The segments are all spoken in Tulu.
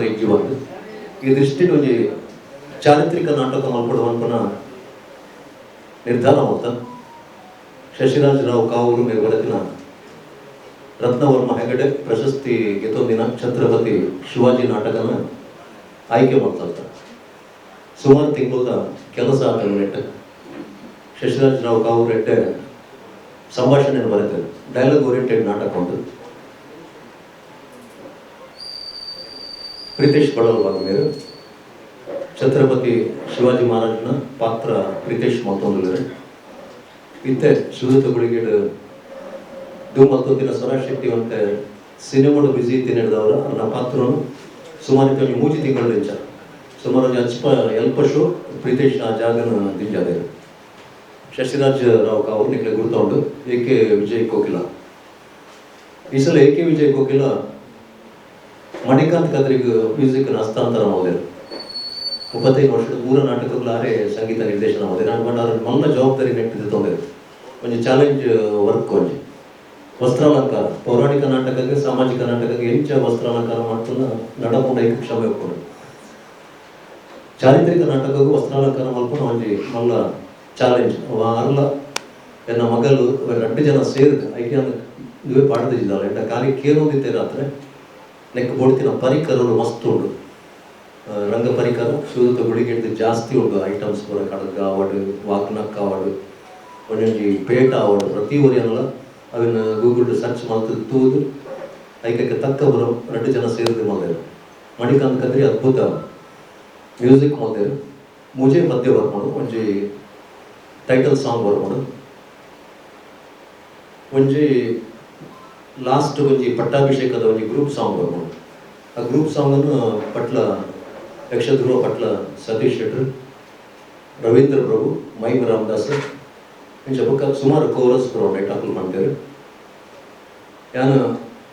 ಮಲ್ಪರೆ ಇಜ್ಜಿವಂದು. ಈ ದೃಷ್ಟಿಡ್ ಒಂಜಿ ಚಾರಿತ್ರಿಕ ನಾಟಕ ಮಲ್ಪಡು ಪನ್ಪುನ ನಿರ್ಧಾರ ಮಲ್ತ. ಶಶಿರಾಜ್ ರಾವ್ ಕಾವೂರು ಮೇರ್ ಬರೆತಿನ, ರತ್ನವರ್ಮ ಹೆಗಡೆ ಪ್ರಶಸ್ತಿ ಗೆತೊಂದಿನ ಛತ್ರಪತಿ ಶಿವಾಜಿ ನಾಟಕನ ಆಯ್ಕೆ ಮಾಡ್ತಂತ. ಸುಮಾರು ತಿಂಗಳ ಕೆಲಸ ಆತ ನೆಟ್. ಶಶಿರಾಜ್ ರಾವ್ ಕಾವೂರು ಎಡ್ಡೆ ಸಂಭಾಷಣೆಯನ್ನು ಬರೆತಾರೆ. ಡೈಲಾಗ್ ಓರಿಯೆಂಟೆಡ್ ನಾಟಕ ಉಂಟು. ಪ್ರೀತೇಶ್ ಬಡಲ್ ಮೇರು ಛತ್ರಪತಿ ಶಿವಾಜಿ ಮಹಾರಾಜನ ಪಾತ್ರ ಪ್ರೀತೇಶ್ ಮಲ್ತೊಂದುಲ್ಲೆರ್. ಇತ್ತೆ ಶಿವದತ್ತ ಗುಳಿಗೆಡ್ ದುಂಬು ಸ್ವರಾಜ್ ಶೆಟ್ಟಿ ಒಂತೆ ಸಿನಿಮಾಡ್ ಬಿಸಿ ಇತ್ತಿನೆಡ್ದವರ ಅರ್ನ ಪಾತ್ರನು ಸುಮಾರು ಒಂಜಿ 3 ತಿಂಗಳು ಇಂಚ ಸುಮಾರು ಒಂಜಿ ಅಚ್ಪ ಎಲ್ಪ ಶೋ ಪ್ರೀತೇಶ್ ಆ ಜಾಗನ ದಿಂಜಾದೆರ್. ಶಶಿರಾಜ್ ರಾವ್ ಕಾವೂರು ನಿಕ್ಲೆ ಗುರ್ತ ಉಂಡು. ಎ ಕೆ ವಿಜಯ್ ಕೋಕಿಲ. ಈ ಸಲ ಎ ಕೆ ವಿಜಯ್ ಕೋಕಿಲ ಮಣಿಕಾಂತ್ ಕದ್ರಿಗ್ ಮ್ಯೂಸಿಕ್ ಹಸ್ತಾಂತರ ಮಲ್ದೆರ್. 35 ವರ್ಷದ ಪೂರ ನಾಟಕಗಳು ಆರೇ ಸಂಗೀತ ನಿರ್ದೇಶನ ಮಲ್ದೆರ್. ನಾನು ಪಂಡ ಮಲ್ಲ ಜವಾಬ್ದಾರಿ ನೆಟ್ಟಿದ್ದು ತೊಂದರೆ. ಒಂಜಿ ಚಾಲೆಂಜ್ ವರ್ಕ್. ಒಂಜಿ ವಸ್ತ್ರಾಲಂಕಾರ, ಪೌರಾಣಿಕ ನಾಟಕಕ್ಕೆ, ಸಾಮಾಜಿಕ ನಾಟಕಕ್ಕೆ ಎಂಚ ವಸ್ತ್ರಾಲಂಕಾರ ಮಾಡ್ತುನ ನಡಪುಂಡ ಕ್ಷಮೆ ಉಪ್ಪುಂಡು. ಚಾರಿತ್ರಿಕ ನಾಟಕಕ್ಕೂ ವಸ್ತ್ರಾಲಂಕಾರ ಮಲ್ಪುನ ಒಂಜಿ ಮಲ್ಲ ಚಾಲೆಂಜ್. ಅರ್ಲ ಎನ್ನ ಮಗಲು ರಡ್ಡು ಜನ ಸೇರಿದ್ ಐಕೆ ಇದುವೇ ಪಾಡ್ದಿದ್ದಾಳೆ. ಎಂಡ ಖಾಲಿ ಕೇನೊಂದಿತ್ತೆ ರಾತ್ರೆ. ನೆಕ್ ಬೋಡ್ತಿನ ಪರಿಕರಲು ಮಸ್ತ್ ಉಂಡು. ರಂಗ ಪರಿಕರ ಶಿವದತ್ತ ಗುಳಿಗೆಡ್ದು ಜಾಸ್ತಿ ಉಂಡು. ಐಟಮ್ಸ್ ಪೂರ, ಕಡಗ ಆವಡ್, ವಾಗ್ನಕ್ ಆವಡ್, ಒಂಜೊಂಜಿ ಪೇಟ ಆವಡ್, ಪ್ರತಿ ಒರಿಯನ್ಲ ಅವಿನ ಗೂಗಲ್ ಸರ್ಚ್ ಮಲ್ತ್ ತೂದು ಐಕಕ್ಕೆ ತಕ್ಕ ಬರೋ ರಡ್ಡು ಜನ ಸೇರಿದ್ ಮಲ್ದೆರ್. ಮಣಿಕಾಂತ್ ಕದ್ರಿ ಅದ್ಭುತ ಮ್ಯೂಸಿಕ್ ಮಲ್ದೆರ್. ಮೂಜೇ ಪದ್ಯ ಬರ್ಪುಂಡು. ಒಂಜಿ ಟೈಟಲ್ ಸಾಂಗ್ ಬರ್ಪುಂಡು, ಒಂಜಿ ಲಾಸ್ಟ್ ಒಂಜಿ ಪಟ್ಟಾಭಿಷೇಕದ ಒಂಜಿ ಗ್ರೂಪ್ ಸಾಂಗ್ ಬರ್ಪುಂಡು. ಆ ಗ್ರೂಪ್ ಸಾಂಗನ್ನು ಪಟ್ಲ ಯಕ್ಷಧ್ರುವ ಪಟ್ಲ ಸತೀಶ್ ಶೆಟ್ರು, ರವೀಂದ್ರ ಪ್ರಭು, ಮೈಮ್ ರಾಮದಾಸ್ ಇಂಚ ಬೊಕ್ಕ ಸುಮಾರು ಕೋರಸ್ ಪೂರ ಉಂಡು. ಅಕುಲು ಪಂತೆರ್. ಯಾನ್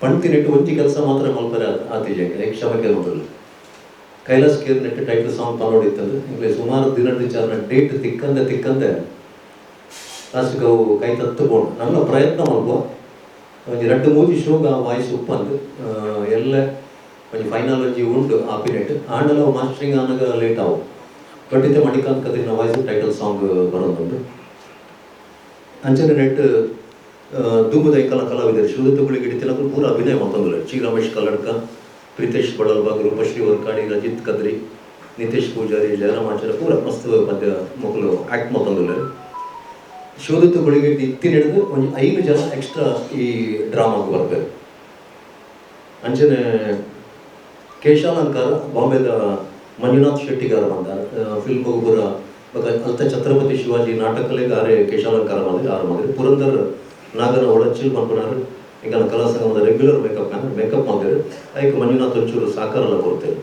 ಪಂತಿನೆಟ್ಟು ಒಂಜಿ ಕೆಲಸ ಮಾತ್ರ ಮಲ್ಪರೆ ಆತಿಜೆ, ಕ್ಷಮೆ ಕೇನೊಂದುಲ್ಲೆ. ಕೈಲಾಸ್ ಕೇರ್ ನೆಟ್ ಟೈಟಲ್ ಸಾಂಗ್ ಪನೊಡಿತ್ತದು. ಇಂಗ್ಲೆ ಸುಮಾರು ದಿನದ ಡೇಟ್ ತಿಕ್ಕಂದೆ ತಿಕ್ಕಂದೆ ಲಾಸ್ಟ್ಗೆ ಅವು ಕೈ ತತ್ತು ಪೋಂಡು. ನನ್ನ ಪ್ರಯತ್ನ ಮಲ್ಪುವ. ಒಂಜಿ ರಡ್ಡು ಮೂಜಿ ಶೋಗ್ ಆ ವಾಯ್ಸ್ ಉಪ್ಪಂದು ಎಲ್ಲ ಒಂಜಿ ಫೈನಲ್ ಒಂಜಿ ಉಂಡು ಆಪಿನೆಟ್. ಆಂಡಲ ಅವು ಮಾಸ್ಟರಿಂಗ್ ಆನಗ ಲೇಟ್ ಆವು. ಬಟ್ ಇತ್ತೆ ಮಣಿಕಾಂತ್ ಕದ್ರಿನ ವಾಯ್ಸ್ ಟೈಟಲ್ ಸಾಂಗ್ ಬರೋದುಂಡು. ಅಂಚನೆ ನೆಟ್ ದುಂಬುದ ಕಲಾ ಕಲಾವಿದರು ಶಿವದತ್ತ ಗುಳಿಗೆ ತಿನಕುಲು ಪೂರ ಅಭಿನಯ ಮಲ್ತೊಂದುಲ್ಲೆರ್. ಚಿ ರಮೇಶ್ ಕಲ್ಲಡ್ಕ, ಪ್ರೀತೇಶ್ ಬಡಲ್ಬಾಗ್, ರೂಪಶ್ರೀ ವರ್ಕಾಡಿ, ರಜಿತ್ ಕದ್ರಿ, ನಿತೇಶ್ ಪೂಜಾರಿ, ಜಯರಾಮ್ ಆಚಾರ್ಯ ಪೂರ ಮಸ್ತ್ ಪದ್ಯ ಮೊಕುಲು ಆಕ್ಟ್ ಮಲ್ತೊಂದುಲ್ಲೆರ್. ಶಿವದತ್ತ ಗುಳಿಗೆ ಇತ್ತಿನೆಡ್ದು ಒಂಜಿ ಐದು ಜನ ಎಕ್ಸ್ಟ್ರಾ ಈ ಡ್ರಾಮಾಗ್ ಬರ್ಪೆರ್. ಅಂಚನೆ ಕೇಶಾಲಂಕಾರ ಬಾಂಬೆದ ಮಂಜುನಾಥ್ ಶೆಟ್ಟಿಗಾರ ಬಂದ ಫಿಲ್ಮ್ ಪೂರ. ಬೊಕ್ಕ ಅಲ್ತ ಛತ್ರಪತಿ ಶಿವಾಜಿ ನಾಟಕಲೆಗ್ ಆರೆ ಕೇಶಾಲಂಕಾರ ಮಾಡಿದ್ರು, ಆರು ಮಾಡಿದ್ರು. ಪುರಂದರ್ ನಾಗನ ಒಳಚಿಲ್ ಪನ್ಪುನಾರು ಎಂಕಲ್ನ ಕಲಾ ಸಂಗಮದ ರೆಗ್ಯುಲರ್ ಮೇಕಪ್ ಮ್ಯಾನ್, ಮೇಕಪ್ ಮಲ್ದೆರ್. ಐಕ್ ಮಂಜುನಾಥ್ ಒಂಚೂರು ಸಾಕಾರಲ ಕೊರ್ತೇರು.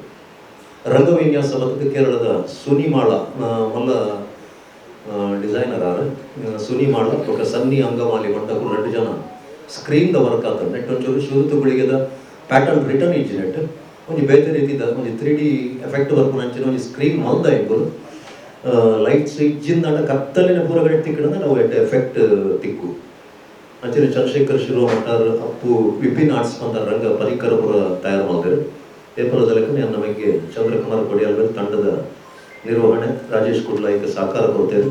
ರಂಗವಿನ್ಯಾಸ ಬತ್ತದ ಕೇರಳದ ಸುನಿಮಾಳ, ಮಲ್ಲ ಡಿಸೈನರ್ ಆರ್ ಸುನಿಮಾಳ ಬೊಕ್ಕ ಸನ್ನಿ ಅಂಗಮಾಲಿ ಮಂಟಪು ಎರಡು ಜನ ಸ್ಕ್ರೀನ್ the work ಆತ. ನೆಟ್ ಒಂಚೂರು ಶಿವದತ್ತ ಗುಳಿಗೆದ ಪ್ಯಾಟರ್ನ್ ರಿಟರ್ನ್ ಇಜ್ಜಿ. ನೆಟ್ ಒಂಜಿ ಬೇತೆ ರೀತಿದ ಒಂಜಿ 3ಡಿ ಎಫೆಕ್ಟ್ ಬರ್ಪುನ ಅಂಚಿನ ಒಂಜಿ ಸ್ಕ್ರೀನ್ ಮಲ್ದ ಎಂಕುಲು. ಲೈಟ್ಸ್ ಇಜ್ಜಿಂದಾಂಡ ಕತ್ತಲಿನ ಪೂರ ಕಡೆ ತಿಕ್ಕಂದ್ರೆ ನಾವು ಎಡ್ಡೆ ಎಫೆಕ್ಟ್ ತಿಕ್ಕು. ಅಂಚನೆ ಚಂದ್ರಶೇಖರ್ ಶಿರುವ ಮಟ್ಟಾರ್, ಅಪ್ಪು ವಿಪಿನ್ ಆರ್ಟ್ಸ್ ಪಂತ ರಂಗ ಪರಿಕರ ಪೂರ ತಯಾರು ಮಲ್ದೆರ್. ಪೇಪರದ ಲೆಕ್ಕ ನಮಗೆ ಚಂದ್ರಕುಮಾರ್ ಕೊಡಿಯಾಲ್ ತಂಡದ ನಿರ್ವಹಣೆ, ರಾಜೇಶ್ ಕುಡ್ಲ ಐಕ್ ಸಹಕಾರ ಕೊಡ್ತೇವೆ.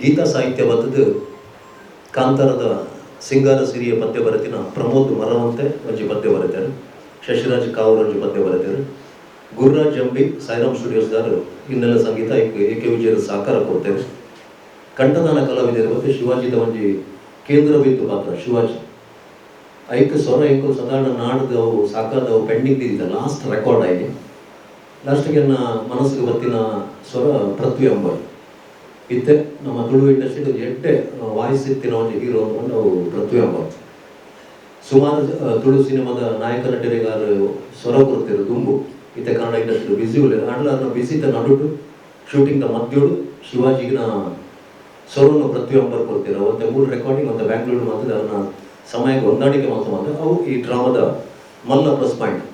ಗೀತಾ ಸಾಹಿತ್ಯ ಬತ್ತದು ಕಾಂತಾರದ ಸಿಂಗಾರ ಸಿರಿಯ ಪದ್ಯ ಬರೆತಿನ ಪ್ರಮೋದ್ ಮರವಂತೆ ಒಂಜಿ ಪದ್ಯ ಬರೆತಾರೆ. ಶಶಿರಾಜ್ ಕಾವೂರ್ ಒಂಜಿ ಪದ್ಯ ಬರೆತಾರೆ. ಗುರುರಾಜ್ ಜಂಬಿ, ಸಾಯಿರಾಮ್ ಸ್ಟುಡಿಯೋಸ್ದಾರು ಹಿನ್ನೆಲೆ ಸಂಗೀತ. ಐಕ್ ಎ ಕೆ ವಿಜಯರು ಸಹಕಾರ ಕೊಡ್ತೇವೆ. ಕಂಠದಾನ ಕಲಾವಿದರು ಮತ್ತು ಶಿವಾಜಿದ ಒಂಜಿ ಕೇಂದ್ರ ಬಿಂದು ಪಾತ್ರ ಶಿವಾಜಿ, ಐಕ್ ಸ್ವರ ಎಂಕುಲು ಸಾಧಾರಣ ನಾಡ್ದು ಅವು ಸಾಕಾದವು ಪೆಂಡಿಂಗ್ ಇದ್ದಿದ್ದ ಲಾಸ್ಟ್ ರೆಕಾರ್ಡ್ ಆಗಿ ಲಾಸ್ಟಿಗೆ ನನ್ನ ಮನಸ್ಸಿಗೆ ಬತ್ತಿನ ಸ್ವರ ಪೃಥ್ವಿ ಅಂಬಾರ್. ಇತ್ತೆ ನಮ್ಮ ತುಳು ಇಂಡಸ್ಟ್ರಿ ಒಂದು ಎಡ್ಡೆ ವಾಯ್ಸ್ ಇತ್ತಿನ ಒಂಜಿ ಹೀರೋ ಅಂದ್ಕೊಂಡು ಅವು ಪೃಥ್ವಿ ಅಂಬಾರ್. ಸುಮಾರು ತುಳು ಸಿನಿಮಾದ ನಾಯಕ ನಟರಿಗಾರು ಸ್ವರ ಕೊರ್ತಿರು ದುಂಬು. ಇತ್ತೆ ಕನ್ನಡ ಇಂಡಸ್ಟ್ರಿ ಬಿಸಿ ಉಲ್ಲೆರ್. ಆಂಡಲ ಅರ್ನ ಬಿಸಿತ ನಡುಟು, ಶೂಟಿಂಗ್ ದ ಮಧ್ಯೋಡು ಶಿವಾಜಿಗಿನ ಸ್ವರವನ್ನು ಪೃಥ್ವಿ ಅಂಬಾರ್ ಕೊರ್ತಿರು. ಒಂತೆ ಮೂರು ರೆಕಾರ್ಡಿಂಗ್ ಒಂದು ಬ್ಯಾಂಗ್ಳೂರು ಮತ್ತು ಅದನ್ನ ಸಮಯಕ್ಕೆ ಹೊಂದಾಣಿಕೆ ಮಾತ್ರ ಬಂದ ಅವು ಈ ಡ್ರಾಮಾದ ಮಲ್ಲ ಪ್ಲಸ್ ಪಾಯಿಂಟ್.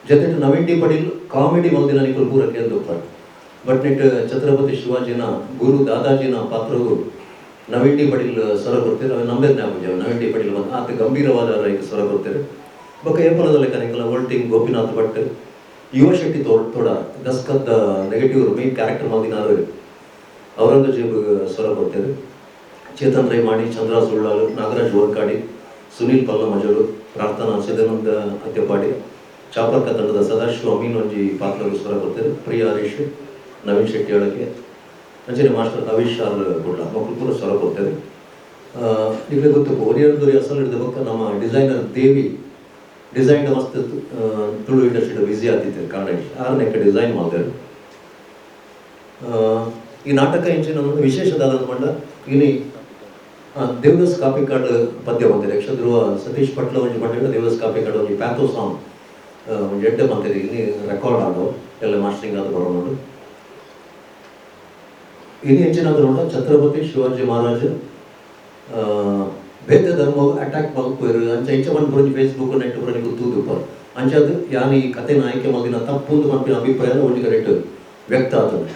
ಜೊತೆಗೆ ನವೀನ್ ಡಿ ಪಡೀಲ್ ಕಾಮಿಡಿ ಮಲ್ದಿನ ನಿಕುಲು ಪೂರ ಕೇಂದುಪ್ಪರ್. ಬಟ್ ನೆಟ್ ಛತ್ರಪತಿ ಶಿವಾಜಿನ ಗುರು ದಾದಾಜಿನ ಪಾತ್ರವು ನವೀನ್ ಡಿ ಪಡೀಲ್ ಸ್ವರ ಕೊರ್ತಿರು. ಅವು ನಂಬೇರ್ ಜ್ಞಾಪಕ ನವೀನ್ ಡಿ ಪಡೀಲ್ ಬಂದು ಆತ ಗಂಭೀರವಾದ ರೈತ ಸ್ವರ ಕೊರ್ತಿರು. ಬೊಕ್ಕ ಏಪಲದ ಲೆಕ್ಕ ನಿಕಲ ವೋಲ್ಟಿಂಗ್ ಗೋಪಿನಾಥ್ ಭಟ್. ಯುವ ಶೆಟ್ಟಿ ತೋಡ ದಸ್ಕತ್ ನೆಗೆಟಿವ್ ಮೇನ್ ಕ್ಯಾರೆಕ್ಟರ್ ಮಲ್ದಿನಾರು ಔರಂಗಜೇಬ್ ಸ್ವರ ಕೊರ್ತೆರ್. ಚೇತನ್ ರೈ ಮಾಣಿ, ಚಂದ್ರ ಸುಳ್ಳಾಲು, ನಾಗರಾಜ್ ವರ್ಕಾಡಿ, ಸುನೀಲ್ ಪಲ್ಲಮಜಲು, ಪ್ರಾರ್ಥನಾ ಚಿದಾನಂದ ಅತ್ಯಪಾಡಿ, ಚಾಪರ್ಕ ತಂಡದ ಸದಾಶಿವ ಅಮೀನ್ ಒಂಜಿ ಪಾತ್ರಗ್ ಸ್ವರ ಕೊರ್ತೆರ್. ಪ್ರಿಯಾ ಹರೀಶ್, ನವೀನ್ ಶೆಟ್ಟಿ ಅಳಕೆ, ಅಂಚನೆ ಮಾಸ್ಟರ್ ಅವಿಶ್ ಆರ್ ಗುಡ್ಲ ಮೊಕುಲು ಪೂರ ಸ್ವರ ಕೊರ್ತೆರ್. ನಿಕ್ಲೆ ಗೊತ್ತು ಒರಿಯರ್ದೊರಿ ಅಸಲ್ ಹಿಡಿದ ಬೊಕ್ಕ ನಮ್ಮ ಡಿಸೈನರ್ ದೇವಿ ಡಿಸೈನ್ ಮಸ್ತ್ ತುಳು ಇಂಡಸ್ಟ್ರಿ ಬಿಸಿ ಆತಿತ್ತು ಕನ್ನಡ ಇಂಡಸ್ಟ್ರಿ ಆರ್ ನೆಕ್ಕ ಡಿಸೈನ್ ಮಲ್ದೆರ್. ಈ ನಾಟಕ ಇಂಚಿನ ವಿಶೇಷದಾದ ಪಂಡ ಇನಿ ದೇವದಾಸ್ ಕಾಪಿಕಾಡ್ ಪದ್ಯ ಬಂದಿದೆ. ಯಕ್ಷಧ್ರುವ ಸತೀಶ್ ಪಟ್ಲ ಒಂಜಿ ಪಂಡ ದೇವದಾಸ್ ಕಾಪಿಕಾಡ್ ಒಂಜಿ ಪ್ಯಾಥೋ ಸಾಂಗ್ ಒಂಜಿ ಎಡ್ಡೆ ಬಂದಿದೆ. ಇನಿ ರೆಕಾರ್ಡ್ ಆದವು ಎಲ್ಲ ಮಾಸ್ಟರಿಂಗ್ ಆದ್ ಬರೋನುಂಡು. ಇನಿ ಹೆಚ್ಚಿನ ನೋಡ ಛತ್ರಪತಿ ಶಿವಾಜಿ ಮಹಾರಾಜ್ ಬೇತೆ ಧರ್ಮ ಅಟ್ಯಾಕ್ ಮಲ್ಪುವೆರ್ ಅಂಚ ಇಂಚ ಪನ್ಪುನ ಫೇಸ್ಬುಕ್ ನೆಟ್ ಪೂರ ನಿಕುಲು ತೂದುಪ್ಪರ್. ಅಂಚಾದ್ ಯಾನ್ ಈ ಕಥೆನ ಆಯ್ಕೆ ಮಲ್ದಿನ ತಪ್ಪುಂದು ಪನ್ಪಿನ ಅಭಿಪ್ರಾಯ ಒಂಜಿ ಕಡೆಟ್ ವ್ಯಕ್ತ ಆತುಂಡು.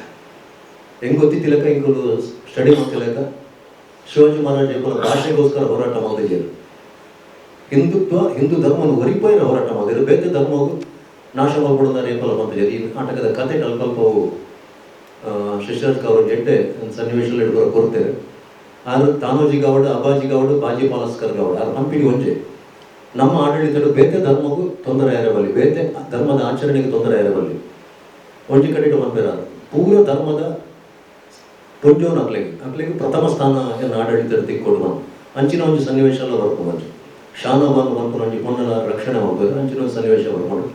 ಹೆಂಗ್ ಗೊತ್ತಿತ್ತಿಲೆಕ್ಕ ಎಂಕುಲು ಸ್ಟಡಿ ಮಾಡ್ತಿಲೆಕ್ಕ ಶಿವಾಜಿ ಮಹಾರಾಜ್ ಎಂಕುಲ ಭಾಷೆಗೋಸ್ಕರ ಹೋರಾಟ ಮಲ್ದಿಜೆರ್. ಹಿಂದುತ್ವ ಹಿಂದೂ ಧರ್ಮವನ್ನು ಒರಿಪೈರ ಹೋರಾಟ ಮಲ್ದಿರು, ಬೇತೆ ಧರ್ಮವು ನಾಶ ಮಲ್ಪೊಡುಂದಾರೆ ಏಪಲ ಪಂತಿಜೆರ್. ಈ ನಾಟಕದ ಕಥೆ ಅಲ್ಪ ಅಲ್ಪವು ಶಿಷ್ಯರಾಜ್ ಅವರು ಎಡ್ಡೆ ಸನ್ನಿವೇಶ ಪೂರ ಕೊರ್ತೆರ್. ಆರ್ ತಾನೋಜಿ ಗೌಡ, ಅಬಾಜಿ ಗೌಡ, ಬಾಜಿ ಪಾಲಸ್ಕರ್ ಗೌಡ ಆರ್ ಪನ್ಪಿನಿ ಒಂಜೆ, ನಮ್ಮ ಆಡಳಿತಡು ಬೇತೆ ಧರ್ಮಗೂ ತೊಂದರೆ ಇರಬಲ್ಲಿ, ಬೇತೆ ಧರ್ಮದ ಆಚರಣೆಗೆ ತೊಂದರೆ ಇರಬಲ್ಲಿ. ಒಂಜಿ ಕಡೆಟ್ ಪನ್ಪೆರ್ ಪೂರ ಧರ್ಮದ ಪೊಂಜೋನ ಅಕ್ಲೆಗ್ ಅಕ್ಲೆಗ್ ಪ್ರಥಮ ಸ್ಥಾನ ಎನ್ನ ಆಡಳಿತದ ತಿಕ್ಕೊಡು ಪಂದ್ ಅಂಚಿನ ಒಂಜಿ ಸನ್ನಿವೇಶ ಎಲ್ಲ ಬರ್ಪುಂಡು. ಒಂಜಿ ಶಾನಬಾನು ಪನ್ಪುನ ಒಂಜಿ ಪೊಣ್ಣನ ರಕ್ಷಣೆ ಮಲ್ಪುವೆರ್, ಅಂಚಿನ ಒಂಜಿ ಸನ್ನಿವೇಶ ಬರ್ಪುಂಡು.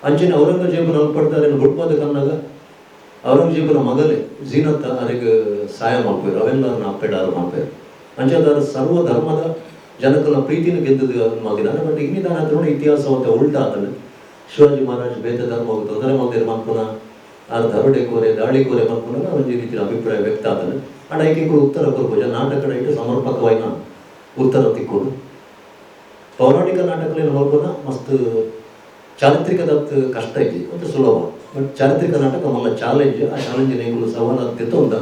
ಅಂಚಿನ ಔರಂಗಜೇಬನ ಅಲ್ಪಡ್ದ್ ಅರೆನ್ ಬುಡ್ಪಾದ್ ಕನ್ನಗ ಔರಂಗಜೇಬನ ಮಗಲೇ ಜೀನತ್ತ ಅರೆಗ್ ಸಹಾಯ ಮಲ್ಪುವೆರ್, ಅವೆಲ್ಲ ಅರ್ನ ಅಪ್ಪೆಡ ಆರ್ ಮಲ್ಪುವೆರ್. ಅಂಚಾದ್ ಆರ್ ಸರ್ವ ಧರ್ಮದ ಜನಕುಲ ಪ್ರೀತಿನ ಗೆದ್ದದು ಮಲ್ದಿನಾರ್. ಬಟ್ ಇನ್ನಿದಾನ ಆತುಂಡ ಇತಿಹಾಸ ಒಂತೆ ಉಲ್ಟಾ ಆತುಂಡು. ಶಿವಾಜಿ ಮಹಾರಾಜ್ ಬೇತೆ ಧರ್ಮಗ್ ತೊಂದರೆ ಮಲ್ದೆರ್ ಪನ್ಪುನ, ಆರ್ ದರೋಡೆ ಕೋರೆ ದಾಳಿ ಕೋರೆ ಪನ್ಪುನ ಒಂಜಿ ರೀತಿಯ ಅಭಿಪ್ರಾಯ ವ್ಯಕ್ತ ಆತುಂಡು. ಆಂಡ ಐಕ್ ಎಂಕುಲು ಉತ್ತರ ಕೊರ್ಪುಜ, ನಾಟಕದ ಇಟ್ಟು ಸಮರ್ಪಕವಾಯಿನ ಉತ್ತರ ತಿಕ್ಕೊಡು. ಪೌರಾಣಿಕ ನಾಟಕಲೇನು ಮಲ್ಪುನ ಮಸ್ತ್ ಚಾರಿತ್ರಿಕದತ್ ಕಷ್ಟ ಇಜ್ಜಿ, ಒಂತೆ ಸುಲಭ. ಬಟ್ ಚಾರಿತ್ರಿಕ ನಾಟಕ ಮಲ್ಲ ಚಾಲೆಂಜ್. ಆ ಚಾಲೆಂಜ್ ಎಂಕುಲು ಸವಾಲು ದೆತ್ತೊಂದ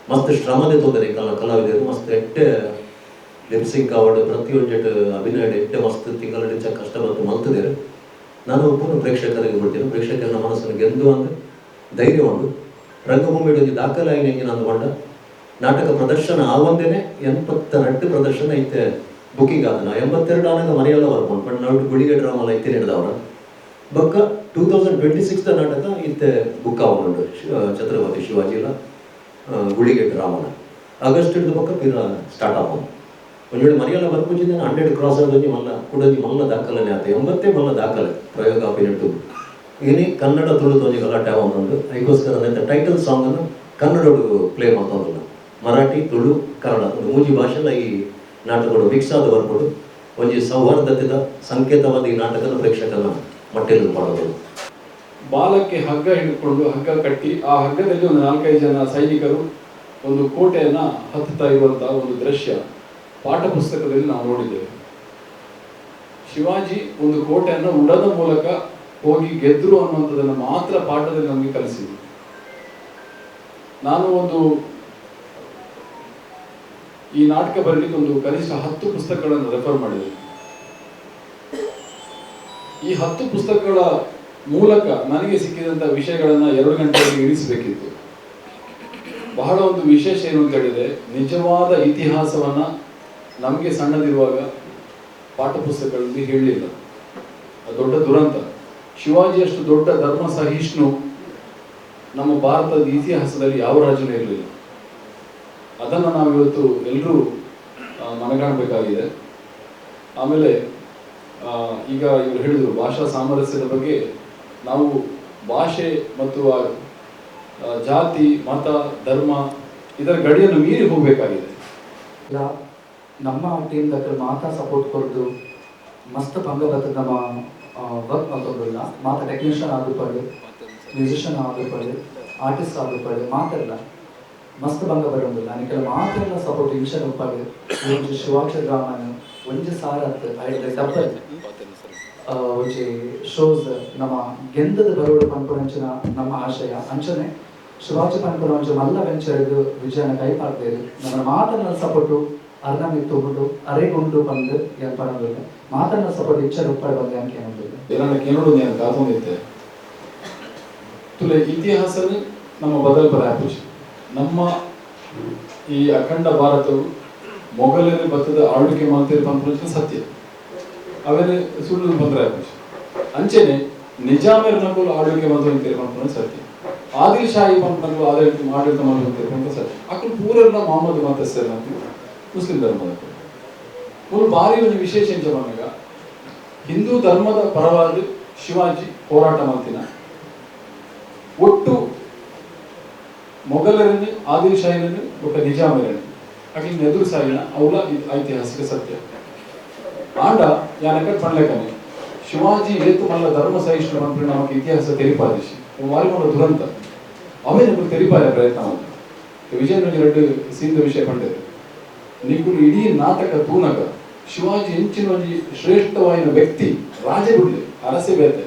ಮಸ್ತ್ ಶ್ರಮ ದೆತ್ತೊಂದರೆ ಕಲಾ ಕಲಾವಿದರು ಮಸ್ತ್ ಎಡ್ಡೆ ಲಿಪ್ಸಿಂಗ್ ಆವಡ್ ಪ್ರತಿಯೊಂಜೆಟ್ ಅಭಿನಯ ಎಡ್ಡೆ ಮಸ್ತ್ ತಿಂಗಳಿಂಚ ಕಷ್ಟ ಬಂದು ಮಲ್ತದೇರು. ನಾನು ಒಬ್ಬನು ಪ್ರೇಕ್ಷಕರಿಗೆ ಬಿಡ್ತೀನಿ, ಪ್ರೇಕ್ಷಕರನ್ನ ಮನಸ್ಸನ್ನು ಗೆದ್ದು ಅಂದು ಧೈರ್ಯ ಉಂಡು. ರಂಗಭೂಮಿ ಒಂಜಿ ದಾಖಲೆ ಆಯಿನ ಎಂಜಿನ ಅಂದ್ ಪಂಡ ನಾಟಕ ಪ್ರದರ್ಶನ ಆವಂದೇನೆ 82 ಪ್ರದರ್ಶನ ಇತ್ತೆ ಬುಕಿಂಗ್ ಆತನ 82 ಆನಾಗ ಮರೆಯಲ್ಲ ಬರ್ಪುಂಡು. ಪಂಡ ನಾವು ಗುಳಿಗೆ ಡ್ರಾಮಲ ಇತ್ತೆ ಹಿಡ್ದವರ ಬೊಕ್ಕ 2026 ನಾಟಕ ಇತ್ತೆ ಬುಕ್ ಆವೊಂದುಂಡು. ಛತ್ರಪತಿ ಶಿವಾಜಿಲ ಗುಳಿಗೆ ಡ್ರಾಮಲ ಆಗಸ್ಟ್ ಹಿಡ್ದು ಬೊಕ್ಕ ಪಿರ ಸ್ಟಾರ್ಟ್ ಆಪುಂಡು. ಒಂಜಿ ವೇಳೆ ಮರಿಯಲ್ಲ ಬರ್ಪುಜಿಂದ 100 ಕ್ರಾಸ್ ಆದ ಮಲ್ಲ ಕುಡೊಂಜಿ ಮಲ್ಲ ದಾಖಲೆನೇ ಆತ, 80 ಮಲ್ಲ ದಾಖಲೆ ಪ್ರಯೋಗ ಆಪಿನಟ್ಟು. ಇನಿ ಕನ್ನಡ ತುಳು ಒಂಜಿ ಗಲಾಟೆ ಆವೊಂದುಂಡು. ಐಕೋಸ್ಕರ ನೆತ್ತ ಟೈಟಲ್ ಸಾಂಗನ್ನು ಕನ್ನಡೋಡು ಪ್ಲೇ ಮಾಡ್ತೊಂದುಲ್ಲ. ಮರಾಠಿ, ತುಳು, ಕನ್ನಡ ಒಂದು ಮೂಜಿ ಭಾಷೆಲ ಈ ನಾಟಕಡು ಮಿಕ್ಸ್ ಆದ ಬರ್ಪುಂಡು. ಒಂಜಿ ಸೌಹಾರ್ದತೆದ ಸಂಕೇತವಾದ ಈ ನಾಟಕದ ಪ್ರೇಕ್ಷಕನ ಮಟ್ಟೆಲು ಪಾಡೋದು. ಬಾಲಕ್ಕೆ ಹಗ್ಗ ಹಿಡ್ಕೊಂಡು ಹಗ್ಗ ಕಟ್ಟಿ ಆ ಹಗ್ಗದಲ್ಲಿ ಒಂದು 4-5 ಜನ ಸೈನಿಕರು ಒಂದು ಕೋಟೆಯನ್ನ ಹತ್ತುತ್ತಾ ಇರುವಂತಹ ಒಂದು ದೃಶ್ಯ ಪಾಠ ಪುಸ್ತಕದಲ್ಲಿ ನಾವು ನೋಡಿದ್ದೇವೆ. ಶಿವಾಜಿ ಒಂದು ಕೋಟೆಯನ್ನು ಉಡದ ಮೂಲಕ ಹೋಗಿ ಗೆದ್ರು ಅನ್ನುವಂಥದ್ದನ್ನು ಮಾತ್ರ ಪಾಠದಲ್ಲಿ ನಮಗೆ ಕಲಿಸಿದ್ರು. ನಾನು ಒಂದು ಈ ನಾಟಕ ಬರಲಿಕ್ಕೆ ಒಂದು ಕನಿಷ್ಠ 10 ಪುಸ್ತಕಗಳನ್ನು ರೆಫರ್ ಮಾಡಿದೆ. ಈ 10 ಪುಸ್ತಕಗಳ ಮೂಲಕ ನನಗೆ ಸಿಕ್ಕಿದಂಥ ವಿಷಯಗಳನ್ನು 2 ಗಂಟೆಯಲ್ಲಿ ಇಳಿಸಬೇಕಿತ್ತು. ಬಹಳ ಒಂದು ವಿಶೇಷ ಏನು ಅಂತ ಹೇಳಿದ್ರೆ, ನಿಜವಾದ ಇತಿಹಾಸವನ್ನ ನಮಗೆ ಸಣ್ಣದಿರುವಾಗ ಪಾಠ ಪುಸ್ತಕಗಳಲ್ಲಿ ಹೇಳಲಿಲ್ಲ. ಅದು ದೊಡ್ಡ ದುರಂತ. ಶಿವಾಜಿಯಷ್ಟು ದೊಡ್ಡ ಧರ್ಮ ಸಹಿಷ್ಣು ನಮ್ಮ ಭಾರತದ ಇತಿಹಾಸದಲ್ಲಿ ಯಾವ ರಾಜನೂ ಇರಲಿಲ್ಲ. ಅದನ್ನು ನಾವಿವತ್ತು ಎಲ್ಲರೂ ಮನಗಾಣಬೇಕಾಗಿದೆ. ಆಮೇಲೆ ಈಗ ಇವರು ಹೇಳಿದರು ಭಾಷಾ ಸಾಮರಸ್ಯದ ಬಗ್ಗೆ. ನಾವು ಭಾಷೆ ಮತ್ತು ಜಾತಿ, ಮತ, ಧರ್ಮ ಇದರ ಗಡಿಯನ್ನು ಮೀರಿ ಹೋಗಬೇಕಾಗಿದೆ. ನಮ್ಮ ಟೀಮ್ ದಕ್ಕಲು ಮಾತಾ ಸಪೋರ್ಟ್ ಕೊರ್ದು ಮಸ್ತ್ ಭಂಗ ಬತ್ತದ ನಮ್ಮ ವರ್ಕ್ ಮಲ್ತೊಂದುಲ್ಲ. ಮಾತ ಟೆಕ್ನಿಷಿಯನ್ ಆದುಪ್ಪಡ್, ಮ್ಯೂಸಿಷಿಯನ್ ಆದುಪ್ಪಡ್, ಆರ್ಟಿಸ್ಟ್ ಆದುಪ್ಪಡ್, ಮಾತೆಲ್ಲ ಮಸ್ತ್ ಭಂಗ ಬರೋದಿಲ್ಲ. ನಿಕಲ ಮಾತೆಲ್ಲ ಸಪೋರ್ಟ್ ಇಂಚನ ಉಪ್ಪಡ್. ಒಂಜಿ ಶಿವಾಜಿ ಡ್ರಾಮನ್ ಒಂಜಿ ಸಾರತ್ ಐಡ್ದ್ ಡಬ್ಬಲ್ ಒಂಜಿ ಶೋಸ್ ನಮ್ಮ ಗೆಂದದ ಬರೋಡು ಪನ್ಪುನಂಚಿನ ನಮ್ಮ ಆಶಯ. ಅಂಚನೆ ಶಿವಾಜಿ ಪನ್ಪುನ ಒಂಜಿ ಮಲ್ಲ ವೆಂಚರ್ಗ್ ವಿಜಯನ ಕೈ ಪಾಡ್ದೇರು. ನಮ್ಮ ಮಾತನ್ನ ಸಪೋರ್ಟು ಅರ್ನ ಮಿತ್ತು ಅರೆಗುಂಡು ಬಂದು ಏನ್ ಪಡೋದಿಲ್ಲ. ಮಾತನ್ನ ಸಪೋರ್ಟ್ ಇಂಚನ ಉಪ್ಪಡ್ ಬಂದು ಅಂಕೆ ಏನೊಂದಿಲ್ಲ. ಏನನ್ನ ಕೇಳೋದು ನಾನು ಕಾತೊಂದಿತ್ತೆ. ತುಲೆ ಇತಿಹಾಸನ ನಮ್ಮ ಬದಲ್ ಬರ ಆಪುಜಿ. ನಮ್ಮ ಈ ಅಖಂಡ ಭಾರತವು ಮೊಘಲರ ಬತ್ತದ ಆಳ್ವಿಕೆ ಮಾಡ್ತಿರೋ ಪನ್ಪುನ ಸತ್ಯ, ಅವೇನೆ ಸುಳ್ಳು ಬಂದ್ರೆ ಆಪುಜಿ. ಅಂಚೆನೆ ನಿಜಾಮರ್ನಕುಲು ಆಳ್ವಿಕೆ ಮಾಡ್ತಿರೋ ಪನ್ಪುನ ಸತ್ಯ, ಆದಿಲ್ ಶಾಹಿ ಪನ್ಪನಕುಲು ಆಡಳಿತ ಆಡಳಿತ ಮಾಡ್ತಿರೋ ಸತ್ಯ. ಅಕುಲು ಪೂರೆಲ್ಲ ಮೊಹಮ್ಮದ್ ಮತಸ್ಥರು, ಮುಸ್ಲಿಂ ಧರ್ಮದ. ಮೂಲು ಭಾರಿ ಒಂದು ವಿಶೇಷ ಎಂಚ ಪನ್ನಗ ಹಿಂದೂ ಧರ್ಮದ ಪರವಾದ ಶಿವಾಜಿ ಹೋರಾಟ ಮಾಡ್ತಿನ ಒಟ್ಟು ಮೊಘಲರನ್ನು, ಆದಿಲ್ ಶಾಹಿರನ್ನು, ಒಟ್ಟ ನಿಜಾಮರನ್ನು ಅಕ್ಲಿನ ಎದುರು ಸಾಗಿನ ಅವಳ ಐತಿಹಾಸಿಕ ಸತ್ಯ. ಆಂಡ ಯಾನಕ ಪಣ್ಲೆಕನೆ ಶಿವಾಜಿ ಏತು ಮಲ್ಲ ಧರ್ಮ ಸಹಿಷ್ಣು ಪನ್ಪಿನ ನಮಕ್ ಇತಿಹಾಸ ತೆರಿಪಾದಿಶಿ ಮಾರಿ ಮಲ್ಲ ದುರಂತ ಅವೇ ನಮಗೆ ತೆರಿಪಾಯ ಪ್ರಯತ್ನ ಮಾಡ್ತಾರೆ. ವಿಜಯನಗರ ಎರಡು ಸೀಂದ ವಿಷಯ ಪಂಡೇರು ನಿಕುಲು ಇಡೀ ನಾಟಕ ತೂನಗ ಶಿವಾಜಿ ಎಂಚಿನ ಒಂಜಿ ಶ್ರೇಷ್ಠವಾಯಿನ ವ್ಯಕ್ತಿ, ರಾಜ ಬಿಡ್ಲೆ ಅರಸೆ ಬೇತೆ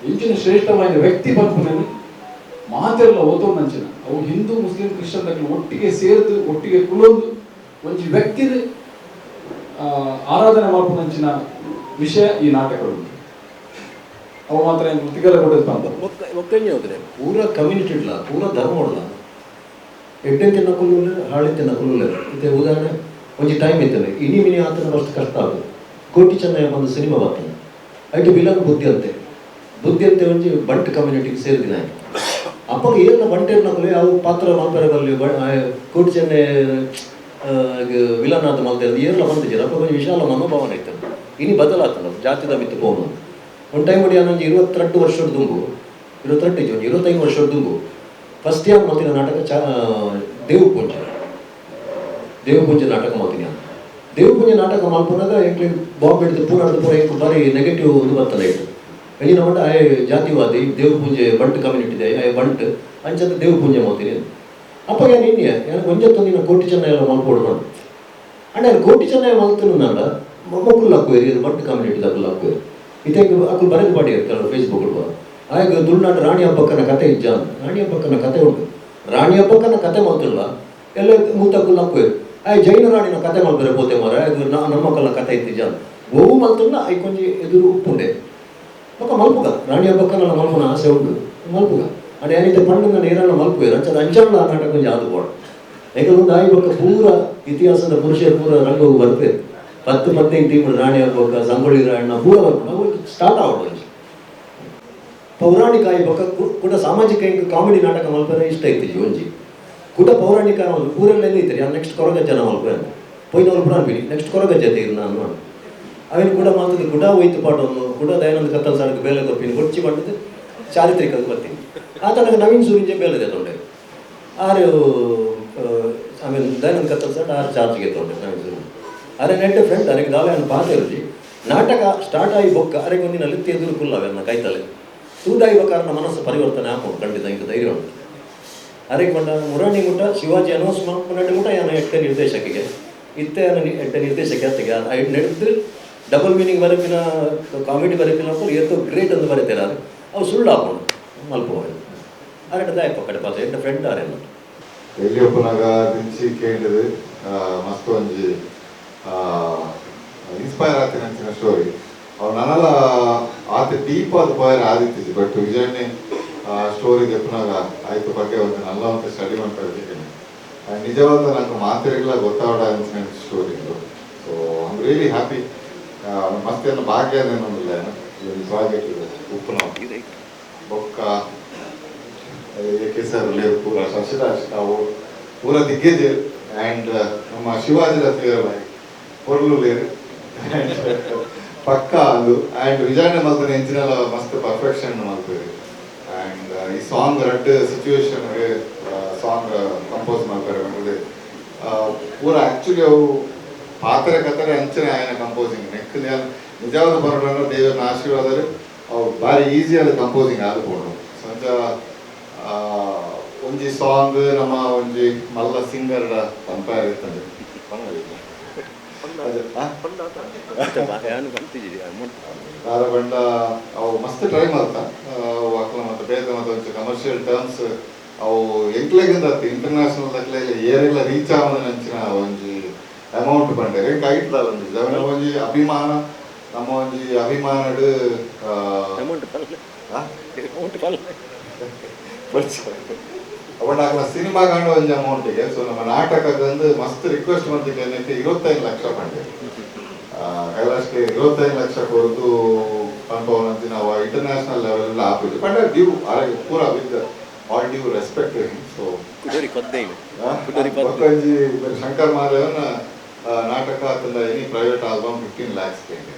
ಎಂಚಿನ ಶ್ರೇಷ್ಠವಾಯಿನ ವ್ಯಕ್ತಿ ಪನ್ಪುನನು ಮಾತೆಲ್ಲ ಓತೋಂದಂಚಿನ ಅವು ಹಿಂದೂ ಮುಸ್ಲಿಂ ಕ್ರಿಶ್ಚಿಯನ್ ದಕ್ಲು ಒಟ್ಟಿಗೆ ಸೇರ್ದು ಒಟ್ಟಿಗೆ ಕುಲೊಂದು ಒಂಜಿ ವ್ಯಕ್ತಿನ ಆರಾಧನೆ ಮಾಡ್ಕೊಂಡಂಚಿನ ವಿಷಯ ಈ ನಾಟಕಗಳು. ಅವು ಮಾತ್ರ ತಿಗಲ ಕೊಡೋದು ಪಂತ ಒಕ್ಕಂಜಿ ಹೋದ್ರೆ ಪೂರ ಕಮ್ಯುನಿಟಿ ಇಡ್ಲ, ಪೂರ ಧರ್ಮ ಹೊಡ್ಲ, ಎಡ್ಡೆ ತಿನ್ನಕುಲು ಹಾಳೆ ತಿನ್ನಕುಲು. ಇತ್ತೆ ಉದಾಹರಣೆ ಒಂಜಿ ಟೈಮ್ ಇತ್ತಲ್ಲ, ಇನಿ ಮಿನಿ ಆತನ ಮಸ್ತ್ ಕಷ್ಟ ಆಗುದು. ಕೋಟಿ ಚೆನ್ನಯ್ಯ ಬಂದು ಸಿನಿಮಾ ಬರ್ತಾನೆ, ಐಟು ವಿಲನ್ ಬುದ್ಧಿ ಅಂತೆ, ಬುದ್ಧಿ ಅಂತೆ ಒಂಜಿ ಬಂಟ್ ಕಮ್ಯುನಿಟಿಗೆ ಸೇರಿದಿನ. ಅಪ್ಪಗೆ ಏರ್ನ ಬಂಟೇರ್ನಕುಲು ಅವು ಪಾತ್ರ ಮಲ್ಪರೆ ಬಲ್ಲಿ, ಕೋಟಿ ಚೆನ್ನೈ ವಿಲನ್ ಆದ ಮಲ್ತೆ ಏರ್ಲ ಬಂದಿದ್ದೀರ. ಅಪ್ಪ ಒಂಜಿ ವಿಶಾಲ ಮನೋಭಾವನೆ ಇತ್ತು. ಇನಿ ಬದಲಾತಲ್ಲ ಜಾತಿದ ಮಿತ್ತು ಹೋಗೋದು. ಒಂದು ಟೈಮ್ ನೋಡಿ ಒಂಜಿ 22 ವರ್ಷದ ದುಂಬು, 22 ಇಜ್ಜಿ, ಒಂಜಿ 25 ವರ್ಷದ ದುಂಬು ಫಸ್ಟ್ ಇಯರ್ ಮಲ್ತಿನ ನಾಟಕ ಚಾ ದೇವಪೂಂಜೆ, ದೇವಪೂಂಜೆ ನಾಟಕ ಮಲ್ತಿನಿ. ದೇವಪೂಂಜೆ ನಾಟಕ ಮಲ್ಪುನಾಗ ಎಂಕ್ಲೆ ಬಾಂಬೆ ಹಿಡಿದು ಪೂನಾಡ್ದು ಪೂರ ಎಂಕ್ ಬಾರಿ ನೆಗೆಟಿವ್ ಒಂದು ಬರ್ತದೆ ಇಟ್ಟು. ಎಂಜಿನ ಮಂಡ ಆಯೆ ಜಾತಿವಾದಿ, ದೇವಪೂಂಜೆ ಬಂಟ್ ಕಮ್ಯುನಿಟಿ ಇದೆ, ಆಯೆ ಬಂಟ್ ಅಂಚಂತ ದೇವಪೂಂಜೆ ಮಲ್ತೀನಿ. ಅಪ್ಪ ಏನು ಇನ್ನಿಯ ಯಾನ್ ಒಂಜತ್ತೊಂದಿನ ಕೋಟಿ ಚೆನ್ನೈ ಎಲ್ಲ ಮಲ್ಪೋಡು ಪಂಡು. ಅಂಡ ಕೋಟಿ ಚೆನ್ನೈ ಮಲ್ತಿನ ಮೊಕ್ಕುಲ್ ಹಾಕುವೇರಿ, ಇದು ಬಂಟ್ ಕಮ್ಯುನಿಟಿ ದಕ್ಕುಲ್ ಹಾಕುವೇರಿ. ಇತ್ತೆ ಅಕುಲು ಬರೆದು ಪಾಡಿಯರು ಕೆಲವು ಫೇಸ್ಬುಕ್ ಆಗ ತುಳುನಾಡು ರಾಣಿ ಹಬ್ಬಕ್ಕನ ಕತೆ ಇಜ್ಜ, ರಾಣಿ ಹಬ್ಬಕ್ಕನ ಕತೆ ಉಂಟು, ರಾಣಿ ಹಬ್ಬಕ್ಕನ ಕತೆ ಮಲ್ತಿಲ್ಲ ಎಲ್ಲ ಮೂತಕ್ಕುಲ್ ಹಾಕುವೇರು. ಆಯ್ ಜೈನ ರಾಣಿನ ಕತೆ ಮಲ್ಪರೆ ಪೋತೆ ಮಾರ ನಮ್ಮಕ್ಕಲ್ಲ ಕತೆ ಇತ್ತಿಜ್ಜ ಓವು ಮಲ್ತುಲ್ಲ ಐಕೊಂಜಿ ಎದುರು ಉಪ್ಪುಂಡೆ ಬೊಕ್ಕ ಮಲ್ಪುಗ ರಾಣಿ ಹಬ್ಬಕ್ಕನ ಮಲ್ಪುನ ಆಸೆ ಉಂಟು ಮಲ್ಪುಗ. ಅಂಡ ಏನಿತ್ತೆ ಪಂಡನ ನೇರನ್ನ ಮಲ್ಪುವೇರು ಅಂಚದ ಅಂಚಲ್ಲ ಆ ನಾಟಕ ಒಂಜಿ ಆದು ಬೋಡು. ಯಾಕಂದ್ರೆ ಆಯಿ ಬೊಕ್ಕ ಪೂರ ಇತಿಹಾಸದ ಪುರುಷರು ಪೂರ ರಂಗೋಗು ಬರ್ಪೇರು 10-15 ಟೀಮ್ ರಾಣಿ ಹಬ್ಬಕ್ಕ ಸಂಗೊಳ್ಳಿ ರಾಯಣ್ಣ ಪೂರ ಬರ್ಪುಂಡು ಅವು ಸ್ಟಾರ್ಟ್ ಆವಡು ಒಂಜಿ ಪೌರಾಣಿಕ ಆಯಿ ಬೊಕ್ಕ ಕೂಡ ಸಾಮಾಜಿಕ ಇಂಕ್ ಕಾಮಿಡಿ ನಾಟಕ ಮಲ್ಪರೆ ಇಷ್ಟ ಇತ್ತಿಜಿ ಒಂಜಿ ಕೂಡ ಪೌರಾಣಿಕ ಒಂದು ಪೂರೆಲ್ಲ ಇತ್ತರಿ. ನೆಕ್ಸ್ಟ್ ಕೊರಗಜ್ಜನ ಮಲ್ಪರೆ ಅಂತ ಪೋಯ್ನವ್ರು ಪೂರ ಅನ್ಪಿನಿ ನೆಕ್ಸ್ಟ್ ಕೊರಗಜ್ಜ ತೀರು ನಾನು ಅವೇನು ಕೂಡ ಮಾತದ ಕೂಡ ಹೋಯ್ತು ಪಾಠವನ್ನು ಕೂಡ ದಯಾನಂದ ಕತ್ತಲ್ ಸಾರ್ಗೆ ಬೇಲೆ ಕೊರ್ಪಿನಿ ಕೊಚ್ಚಿ ಪಂಡದು ಚಾರಿತ್ರಿಕ ಬರ್ತೀನಿ. ಆತನಗ ನವೀನ್ ಸೂರಿಂಜೆ ಬೇಲೆ ತೊಂಡೆ ಆರು ಆಮೇಲೆ ದಯಾನಂದ ಕತ್ತಲ್ ಸಾರ್ ಆರು ಚಾರ್ಜ್ಗೆ ತೊಂಡೆ ನವೀನ್ ಸೂರಿಂಜೆ ಅರೆ ನೆಡ್ಡೆ ಫ್ರೆಂಡ್ ಅರೆಗೆ ದಾಲೆ ಅನ್ನು ಪಾತೆರುಜಿ ನಾಟಕ ಸ್ಟಾರ್ಟ್ ಆಗಿ ಬೊಕ್ಕ ಅರೆಗೆ ಒಂದಿನ ಲಿತ್ತಿ ಎದುರು ಕುಲ್ಲ ಅವೆಲ್ಲ ಕೈತಲೆ ತೂದಾಯಿ ಬೊಕ್ಕ ಮನಸ್ಸು ಪರಿವರ್ತನೆ ಆಪುಂಡು ಖಂಡಿತ ಇಂಕ ಧೈರ್ಯ ಉಂಟು. ಅರೆಗೆ ಬಂಡ ಮುರಾಣಿ ಮುಟ್ಟ ಶಿವಾಜಿ ಅನೌನ್ಸ್ ಮಲ್ಪುನಡೆ ಮುಟ್ಟ ಯಾನ ಎಡ್ಡೆ ನಿರ್ದೇಶಕಿಗೆ ಇತ್ತೆ ಯಾನ ಎಡ್ಡೆ ನಿರ್ದೇಶಕ ಅತ್ತಿಗೆ I ನಡೆದು ಡಬಲ್ ಮೀನಿಂಗ್ ಬರಪಿನ ಕಾಮಿಡಿ ಬರಪಿನ ಏತೋ ಗ್ರೇಟ್ ಅಂದು ಬರೀತಾರೆ ಅವು ಸುಳ್ಳು ಹಾಕೊಂಡು ಮಲ್ಪ ಅರೆ ದಾಯಪ್ಪ ಕಡೆ ಪಾತ್ರ ಎಡ್ಡೆ ಫ್ರೆಂಡ್ ಆರೆಲ್ಲ ಎಲ್ಲಿ ಒಪ್ಪುನಾಗ ದಿಂಚಿ ಕೇಂದ್ರದ ಮಸ್ತ್ ಒಂಜಿ ಇನ್ಸ್ಪೈರ್ ಆತಿನ ಅಂಚಿನ ಸ್ಟೋರಿ. ಅವ್ರು ನನಲ ಆತ ಡೀಪ್ ಆದ ಪೋಯರ್ ಆದಿತ್ತಿಜಿ, ಬಟ್ ವಿಜಯಣ್ಣೆ ಸ್ಟೋರಿ ದೆಪ್ಪುನಾಗ ಆಯ್ತು ಬಗ್ಗೆ ಒಂದು ನಲ್ಲ ಅಂತ ಸ್ಟಡಿ ಮಾಡ್ತಾ ಇದ್ದೀನಿ. ನಿಜವಾದ ನಂಗೆ ಮಾತೆರೆಗ್ಲ ಗೊತ್ತಾವಡ ಅಂಚಿನ ಸ್ಟೋರಿ ಇದು. So I am really happy. ಮಸ್ತ್ ಏನು ಭಾಗ್ಯ ಅದೇನೊಂದಿಲ್ಲ ಈ ಒಂದು ಪ್ರಾಜೆಕ್ಟ್ ಇದೆ ಉಪ್ಪುನ ಬೊಕ್ಕ A K sir ಪೂರ ಶಶಿರಾಜ್ ನಾವು ಪೂರ ದಿಗ್ಗಜ ಆ್ಯಂಡ್ ನಮ್ಮ ಶಿವಾಜಿ ರಥಿಯರ ಪೊರ್ಲು ಲೇರು ಪಕ್ಕ ಅದು. ಆ್ಯಂಡ್ ವಿಜಯಣ್ಣ ಮಲ್ತನ ಎಂಜಿನೆಲ್ಲ ಮಸ್ತ್ ಪರ್ಫೆಕ್ಷನ್ ಮಲ್ಪೇರು. ಆ್ಯಂಡ್ ಈ ಸಾಂಗ್ ರಡ್ಡ್ ಸಿಚುವೇಶನ್ಗೆ ಸಾಂಗ್ ಕಂಪೋಸ್ ಮಾಡ್ತಾರೆ ಬಂದ್ರೆ ಪೂರ ಆ್ಯಕ್ಚುಲಿ ಅವು ಪಾತ್ರ ಕಥರೆ ಅಂಚನೆ ಆಯನ ಕಂಪೋಸಿಂಗ್ ನೆಕ್ ನಿಜವಾದ ಬರೋಣ ದೇವರನ್ನ ಆಶೀರ್ವಾದ ಅವು ಭಾರಿ ಈಸಿ ಆದ ಕಂಪೋಸಿಂಗ್ ಆದ ಪೋಂಡು. ಸಂಜ ಒಂಜಿ ಸಾಂಗ್ ನಮ್ಮ ಒಂಜಿ ಮಲ್ಲ ಸಿಂಗರ್ ಪಂಪಾಯರ್ ಇರ್ತದೆ. ದಾರ ಬಂಡ ಅವು ಮಸ್ತ್ ಟ್ರೈ ಮಾಡ್ತ ಅವು ಅಕ್ಲ ಮತ್ತೆ ಬೇತೆ ಮತ್ತೆ ಒಂಚೂರು ಕಮರ್ಷಿಯಲ್ ಟರ್ಮ್ಸ್ ಅವು ಎಂಕ್ಲೆಗಿಂದ ಇಂಟರ್ನ್ಯಾಷನಲ್ ದಕ್ಲೆ ಏರೆಲ್ಲ ರೀಚ್ ಆವನ ಅಂಚಿನ ಒಂಜಿ ಅಮೌಂಟ್ ಬಂಡೆ ಎಂಕ್ ಐಟ್ಲಲ್ಲ ಒಂಜಿ ನಮ್ಮ ಒಂಜಿ ಅಭಿಮಾನ ನಮ್ಮ ಒಂಜಿ ಅಭಿಮಾನಡ್ ಅಮೌಂಟ್ ಆ? ಅಪಂಡ ಅಕಲ್ನ ಸಿನಿಮಾ ಕಾಂಡ ಒಂಜಿ ಅಮೌಂಟಿಗೆ. ಸೊ ನಮ್ಮ ನಾಟಕದಂದು ಮಸ್ತ್ ರಿಕ್ವೆಸ್ಟ್ ಮಂತಿಗೆ 25 ಲಕ್ಷ ಪಂಡೆ. ಕೈಲಾಶ್ಗೆ 25 ಲಕ್ಷ ಕೊರದು ಪನ್ಪವನಂತಿ ನಾವು ಇಂಟರ್ನ್ಯಾಷನಲ್ ಲೆವೆಲ್ ಆಪುಜಿ ಪಂಡ ಡ್ಯೂ ಆರೋಗ್ಯ ಪೂರ with all due respect to him. So ಬೊಕೊಂಜಿ Shankar ಮಹಾದೇವನ ನಾಟಕ ಅಥವಾ ಎನಿ ಪ್ರೈವೇಟ್ ಆಲ್ಬಮ್ 15 ಲ್ಯಾಕ್ಸ್ ಕೇಂದ್ರ.